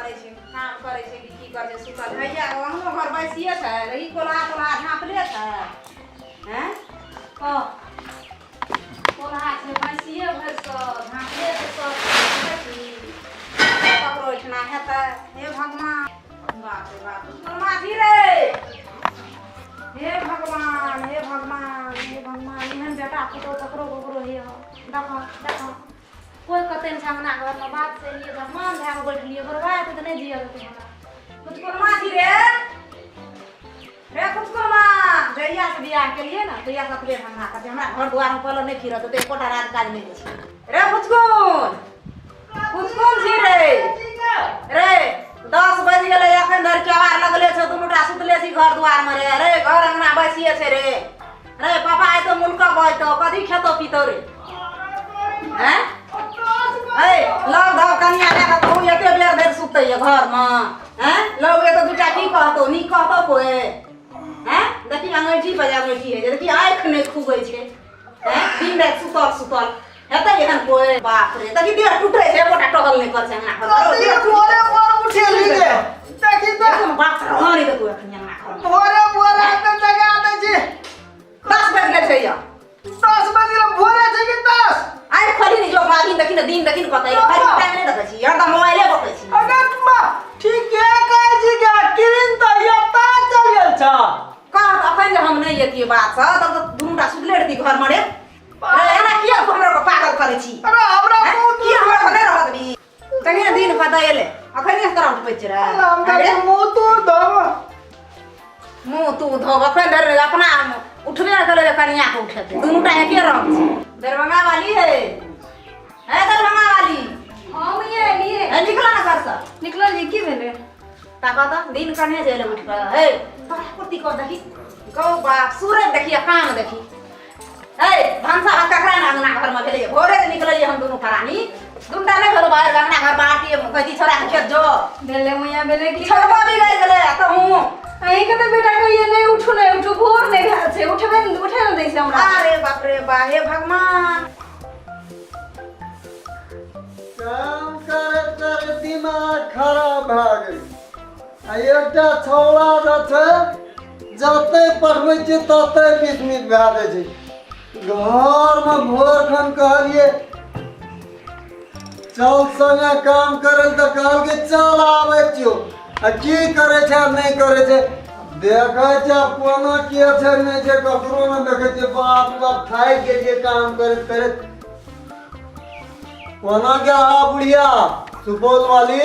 करै छै, काम करै छै कि की करै छै, सुतल हैया अङ्गनो घर बैसिए छै, ई कोल्हा तोल्हा झाँपले छै। हैं, कह, कोल्हा छै बैसिए भरि सब झाँपले छै सब देखी ककरो ओहिठिना हेतै। हे भगवान, बाप रे बाप, माझी रे, हे भगवान, हे भगवान, हे भगवान, एहन बेटा पुतहु ककरो ककरो हे हो। देखो देखो, कोइ कतै नहि छै अंगना घरमे। बात से एलियै तऽ मन धए कऽ बैठलियै, बुढ़वा एतै तऽ नहि जियऽ देतै हमरा। कुचकुनमा जी रे, रे कुचकुनमा, जहिया से बियाह केलियै ने तहिया से अतबे धंधा करै छै। हमरा घर दुआरमे पहले नहि फिरत देतै, एकोटा राज काज नहि दै छै। रे कुचकुन, कुचकुन जी रे, रे 10 बजि गेलै, एखन धरि केवाड़ लगले छौ, दुनूटा सुतले छी घर दुआरमे रे। रे घर अंगना बैसिए छै रे। रे पापा आइ तऽ मुलका बजतौ, कथी खेतौ पीतौ रे? हैं, ए लग धौ कनिया लए कऽ कहू, एते बेर धरि सुतैए घरमे? हैं, लग एतौ दूटा की कहतौ, नीक कहतौ कोइ? हैं, देखी अंगैठी पर अंगैठी होइ छै, देखी आँखि नहि खुबै छै। हैं, दिन राति सुतल सुतल हेतै एहन कोइ? बाप रे, देखी देह टूटै छै, एकोटा टहल नहि करै छै अंगना घर। कथी भोरे भोर उठेली गे? देखी तऽ देखू बाप रहऽ नहि देतौ एखन अंगना घरमे। भोरे भोरे तऽ जगा दै छी। 10 बजि गेल छै यौ। 10 बजे गेल, भोरे छै कि 10? आइ खोली ने जो भाभी, देखी ने दिन, देखी ने कतै खाली टाइम नहि देखै छी, हरदम मोबाइले बकै छी। अगर माँ ठीके कहै छी गे, किरण तऽ एतऽ चलि गेल छ। कह तऽ अखन जे हम नहि एतियै बात सँ तब तऽ दुनूटा सुतले रहती घरमे रे। रे एना किया तू हमरा पागल करै छी? अरे हमरा हैं? बहुत किया हमरा नहि रहत भी तहिना दिन पता एलै, अखन से तोरा उठबै छियै रे? हम अरे, मुँह तू धोब। मुँह तू धोब, अखन धरि अपना उठबे नहि करै, कनिया के उठेतै? दुनूटा एके रंग छै। दरभंगा वाली है, है दरभंगा वाली। हम ये एलियै। है, निकला ना घर से। निकललियै, की भेलै? ताकऽ तऽ दिन कने जे एलै उठि कऽ। हे तोरा कुर्ती कर देखी गौ बाप, सूरज देखी आ काम देखी। हे, भनसा भात ककरा ने अंगना घरमे भेलै? भोरे जे निकललियै हम दुनू प्राणी, दुनूटा नहि भेलो बाहर अंगना घर बाटी, कहै छोड़ा के खेत जो। भेलै मैया, भेलै की? छोड़बा बिगड़ि गेलै आ तहूँ। अहीँके तऽ बेटा कहिए नहि उठू, नहि उठू, भोर नहि भेल छै, उठबे नहि, उठे नहि दै छै हमरा। अरे बाप रे बा, हे भगवान। काम करैत करैत दिमाग खराब भए गेल आ एकटा छौड़ा जे छै, जते पढ़बै छियै तते विस्मित भए जाइ छै। घरमे भोर खन कहलियै चल संगे काम करै लए तऽ कहलकै चल आबै छियौ, आ की करै छै आ नहि करै छै देखै छै। आब कोनो के छै नहि छै, ककरो नहि देखै छियै। बाप बाप, थाकि गेलियै काम करैत करैत। कोना क्या हा बुढ़िया सुपौल वाली,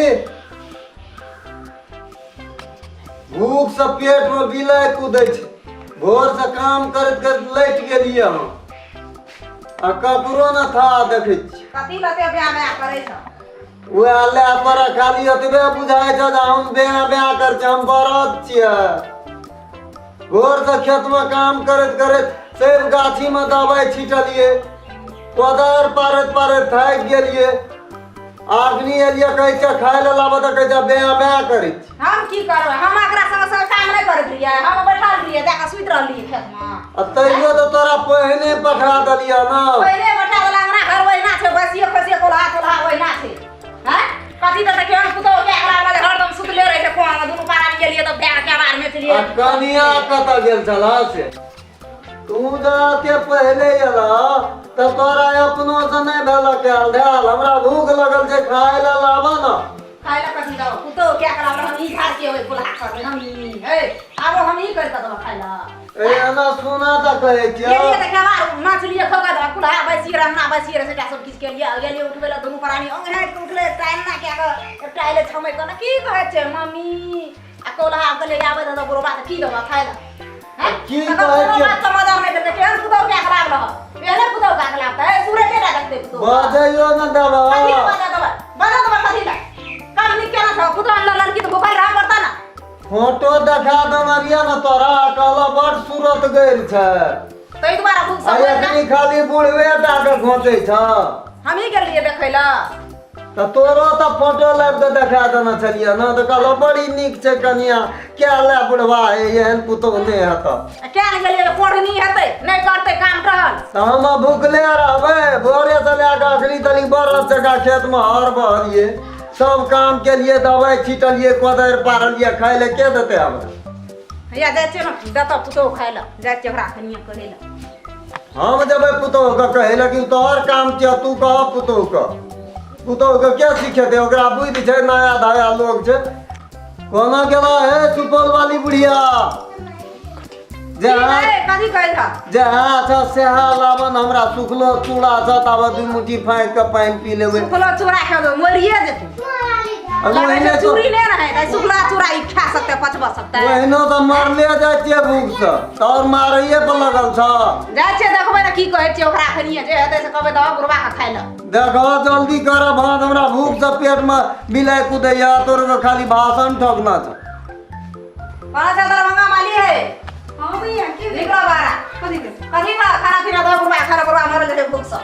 भूख से पेट में बिलाइ कूदै छै। भोर से काम करैत करैत लटि गेलियै हम आ ककरो न था देखै छी। कथी लते ब्याह ब्याह करै छ? उएह लए पर खाली एतबे बुझाइ छै जे हम ब्याह ब्याह करै छी, हम बरद छियै। भोर से खेत में काम करैत करैत सेब गाछी में दवाई छिटलियै, कोदारि पारैत पारैत थाकि गेलियै। अखनी एलियै, कहै छै खाय लए लाबऽ तऽ कहै छै ब्याह ब्याह करै छी। हम की करबै? हम एकरा संग संग काम नहि करैत रहियै, हम बैठल रहियै, जाके सुति रहलियै खेतमे। आ तैयो तऽ तोरा पहिने पठा देलियै ने। पहिले बैठा देला, अंगना घर ओहिना छै, बसियो खसियो कोल्हा तोल्हा ओहिना छै। हैं, कथी तऽ देखियौ पुतोह के अगला वाला हरदम सुतले रहै छै कुआं मे। दुनू पारानी गेलियै तऽ भए केबाड़ में आ चलियै। कनिया कतऽ गेल छलह से? तू जाते पहिले एलह तऽ तोरा अपनो से नहि भेल कयल धयल। हमरा भूख लगल छै, खाय लए लाबऽ ने। खाय लए कथी दब? पुतोह के अगला वाला हम ई झाड़ के ओइ कोल्हा करबै हम ई? हे, आबो हम ई करि कऽ देबऽ खाय लए? ए एना सुना तऽ कहै छियौ। गेलियै तऽ केबाड़ नाचलियै, खोका दऽ कुल्हा बैसियै रहै, अंगना बैसियै रहै, सेटा सब किछु केलियै। गेलियै उठबै लए, दुनू प्राणी ओंघारि कऽ उठलै, एकटा एना कए कऽ, एकटा एलै छमकि कऽ ने, की कहै छै मम्मी? आ कोल्हा कहलियै आबै दऽ बुढ़बा तऽ की देबऽ खाय लए? हैं? की तकर कहै कोनो छै? बात समाधान नहि देतै। केहन पुतहु के खराब रहऽ, एहने पुतहु के खराब तऽ सूरज टा देखतै पुतहु। बजैयो ने देबऽ। कथी लए बजा देबै? बजा देबै कथी लए? काम नीक केना छौ? पुतहु अनलऽ लड़की तऽ भूखल रहऽ पड़तऽ ने। फोटो देखा देने ने तोरा, कहलऽ बड़ सूरत गेल छै। ताहि दुआरे भूख आ सब एखनी खाली बुढ़वे टा के घोंचै छ। हमही गेलियै देखै लए। तऽ तोरो तऽ फोटो लाबि कऽ देखा देने छलियै ने, तऽ कहलहुँ बड़ी नीक छै कनिया, क्या लए बुढ़वा हे, एहन पुतोह नहि हेतऽ। आ किया ने गेलियै? कोढ़नी हेतै, नहि करतै काम टहल। तऽ हम भुखले रहबै? भोरेसँ लए कऽ अखनी तनी बरद जकाँ खेतमे हर बहलियै, सब काम के लिए दवाई छिटलियै, कोदारि पारलियै, खाय लए के देतै हमरा? हैया जाइ छियै ने देतऽ पुतोहु खाय लए, जाइ छियै ओकरा कनिए कहै लए। हम जेबै पुतोहुके कहै लए कि तोहर काम छियऽ, तू कह पुतोहुके। पुतोहुके के सिखेतै? ओकरा बुद्धि छै, नया धया लोक छै। कोना गेला हे सुपौल वाली बुढ़िया? जहाँ कथी कहै छह? जहाँ छ सेहा लाबन, हमरा सुखलो चूड़ा छ, ताबे दू मुट्ठी फाँकि कऽ पानि पी लेबै। सुखलो चूड़ा खेबै मरिए जेतै। ओहिने लगै चूड़ी नहि रहै तऽ सुखला चूड़ा ई खा सकतै, पचबा सकतै? ओहिनो तऽ मरले जाइ छियै भूखसँ, तोहर मारैये पर लगल छ। जाइ छियै, देखबै ने की कहै छियै ओकरा। खनिए जे हेतै से कहबै दऽ बुढ़बा के खाय लए। देखो, जल्दी कर भात, हमरा भूखसँ पेटमे बिलाइ कुदैया, तोर खाली भाषण ठोकना छ। कहाँ छै दरभंगा वाली है? हाँ भैया, की भेल? निकलो बाहर। कथी भेल? कथी बा? खाना पीना दऽ बुढ़बा खाना, बुढ़बा मरल जेतै भूखसँ।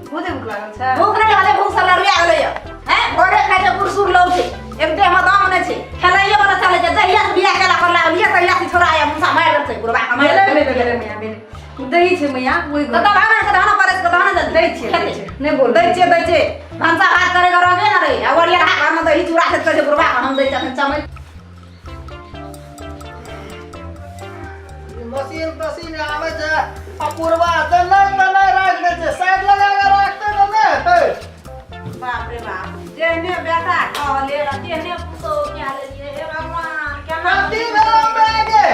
बहुते भूख लागल छै? भूख नहि लागलै, भूख से लड़िया गेलै यऽ। हैं, भोरे खाइ छै बुरसुर लौ छै, एक देह में दम नहि छै, खेलैये वाला चलै छै। जहिया से बियाह केला पर लागलियै तहिया से छोड़ा आया मुसा मारि देल छै बुढ़बा के, मारि भेलै देल। भेलै भेलै मैया, भेलै। दही छै मैया ओहि तऽ तब आना के धाना पड़ै के धाना जल्दी दै छियै, दै छियै। नहि बोल। दै छियै, दै छियै। भनसा भात करे के रंगे न रही आ ओरिया घर में दही चूड़ा छै, कहै छै बुढ़बा के हम दै छियै अखन चमैल। मशीन तशीन आबै छै आ पुरवा जनै तनै राखि दै छै, साइड लगा के राखतै तऽ नहि हेतै। बाप रे बाप, जेहने बेटा कहले र तेहने पुतोह कए लेलियै। हे भगवान, केना कथी भेलौ बे गे?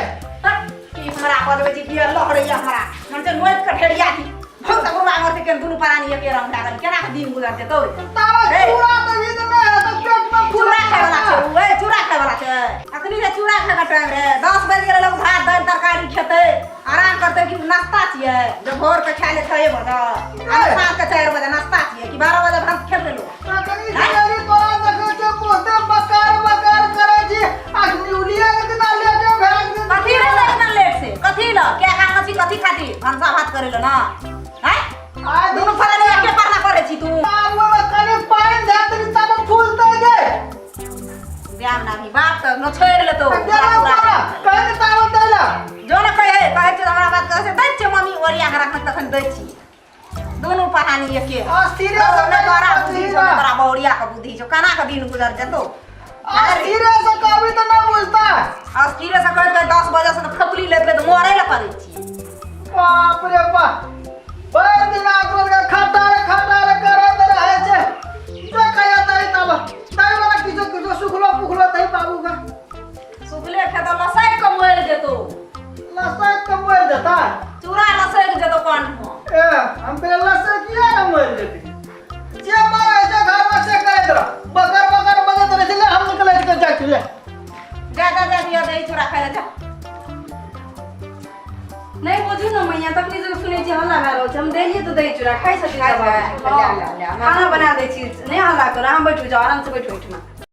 तक की हमरा बजबै छी? बियर लहरैया हमरा मन से नोचि कऽ ढेरिया दी। भग तऽ बुढ़वा मरतै केन, दुनू प्राणी एके रंग भए गेल, केना कऽ दिन गुजर जेतौ? तारा हे। चूड़ा तऽ भी तऽ नहि हेतौ पेटमे। चूड़ा खाय वाला छै उ? ए, चूड़ा खाय वाला छै? अखनी जे चूड़ा खाय के टाइम रे, 10 बजि गेलै, लोक भात दालि तरकारी खेतै, आराम करतै। कि नाश्ता छियै जे भोर के खाय ले 6 बजे आ साँझ के 4 बजे? नाश्ता छियै कि 12 बजे भात खेतै लोक? तखनी सवेरे तोरा देखै छियौ बहुते बकार बकार करै छी आ न्यूलिया इतना लेटे भए गेल। कथी भेलै इतना लेट से? कथी ल क्या काम छी? कथी खातिर भनसा भात करै ल ना हैं? आइ दुनू फलानी एके पढ़ना पड़ै छी तू। बाबू में कनि पानि धए देली तब फूलतै गे। ब्याह ना भी बाप तऽ न छोड़ि लेतौ। गेलौ तोरा कनि ताबत दै ला। जो ने कहै कहै छै हमरा बात कहै छै, दै छियै मम्मी, ओरिया के रखने तखन दै छियै। दुनू पहानी एके। अस्थिरे से नहि तोरा बुद्धि छौ, नहि तोरा बहुरिया के बुद्धि छौ, केना के दिन गुजर जेतौ? अस्थिरे से कहबी तऽ नहि बुझता। अस्थिरे से कहैत कहैत 10 बजे से तऽ खपली लेत लेत मरै लए पड़ै छियै। बाप रे बाप, भरि दिन आकरोल के खटार खटार करैत रहै छै। जो कहिया दही तब दही वाला किछो किछो सुखलो पुखलो दही बाबू के। सुखले खेतौ, लसैक के मरि जेतौ। लसैक के मरि जेता? चूड़ा लसैक जेतौ कंठ मे। ए, हम पहिले लसैक किया ने मरि जेतै? जे मरै छै घरमे से करैत रह, बकर बकर बजैत रहै छै। ले, हम निकलै छी, जाइ छी, ले। जा जा जा, दिअ दही चूड़ा खाइ लए जा। नहि बुझू ने मैया, तखनी से सुनै छी हल्ला भए रहल छै। हम देलियै तऽ दही चूड़ा खाइ छथिन खाइ सब छै। आदमी। ले, ले, ले, खाना बना दै छी, नहि हल्ला करू। अहाँ बैठू, जाउ, आरामसँ बैठू ओहिठमा।